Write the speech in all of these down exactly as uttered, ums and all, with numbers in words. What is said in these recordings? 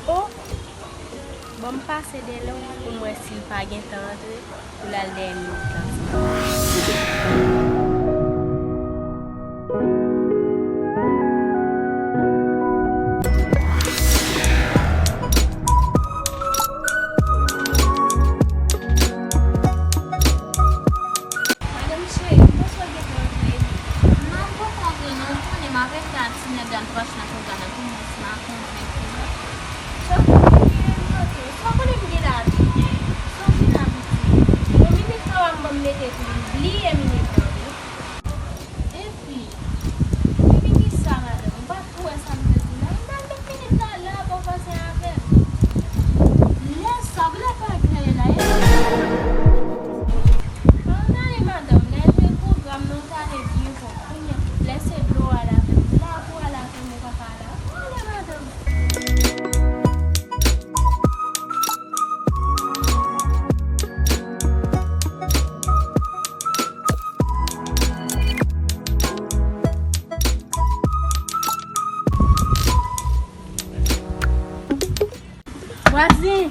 O! Ban m pase dèyè l pou m wè si l pa gentan antre pou l al dèyè minit lan. Madanm cheri, m panse w gentan antre. Non, m poko antre non, ou konnen m avèk ti nèg la n t mache nan koka nan tou mwen si m a konvenk ou. Sa w konnen m gen antre, sa w konnen m gen lavi. Sa w di la piti. Bon, minit lan w ap ban m mete tou, m bliye minit lan wi. Epi, epi kisa, madanm? Ou pa t pou wè sa m te di la? M pral met minit la la, pa w fòse avè m. Lè sa, ou genlè pa klere la, e? Ann ale, madanm, lè jwe pwogram nan, ou t ale byen fò. Kounye a, lè se dlo a l avè m, la pou al avè m, ou pa ka la. Ann ale, madanm. Vwazen!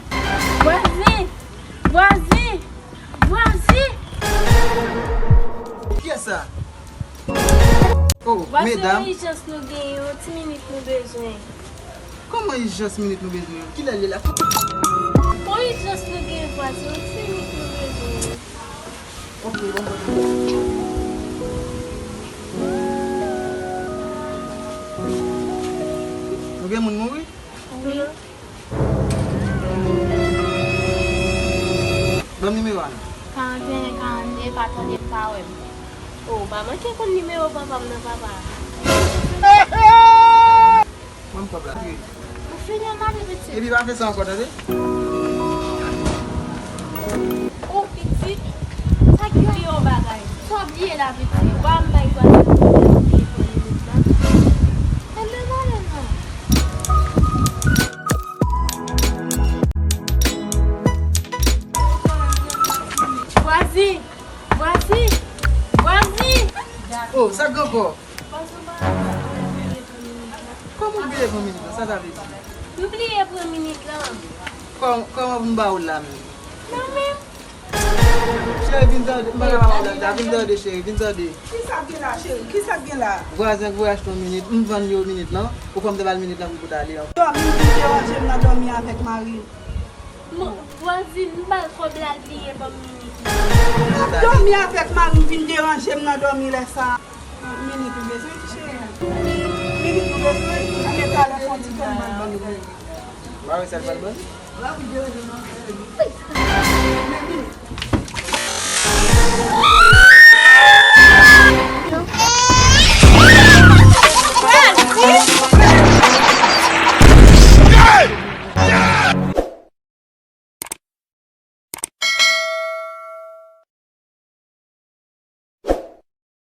Vwazen! Vwazen! Vwazen! Kiyès sa? Oh, vwazen, medam. Yon ijans nou genyen, yon ti minit nou bezwen. Kòman ijans minit nou bezwen? Kilè l ye la? Yon ijans nou genyen, vwazen, yon ti minit nou bezwen. Ok, bon, bon. Nou gen moun mouri? Wi. Ban m nimewo a non. Karannteyen, karannde, pa tande m, pa wè m. O, ou pa manke konn nimewo papa m nan, papa. Ban m kòb la. Ou fini ann ale, pitit. Epi pa fè sa ankò, tande? O, pitit, sa k gen yon bagay? Sa w bliye la, pitit? Ba m bay vwazen pou li pran minit la. Ann ale non. Vwazen! Vwazen! Vwazen! Oh, sa k gen ankò? Kòman w bliye pran minit lan? Sa sa vle di? M bliye pran minit lan. Kò-, kòman pou m ba ou l la menm? Nan men m. Cheri, vin tande. M pa ka ba ou l la, vin tande, cheri, vin tande. Kisa k gen la, cheri? Kisa k gen la? Vwazen voye achte yon minit, m vann yo minit lan, ou fè m te ba l minit lan pou m pote ale ankò. Dòmi, vin deranje m nan dòmi avèk mari m. Vwazin, m ba l kòb la, l bliye ban m minit lan. M ap dòmi avèk mari m, vin deranje m nan dòmi lè sa a. Minit ou bezwen, ti cheri? Minit ou bezwen? Ebyen, talè fè yon ti kè m ban l ban nou. Mari sa l pral ban l? L ap vin deranje m nan dòmi. Men minit.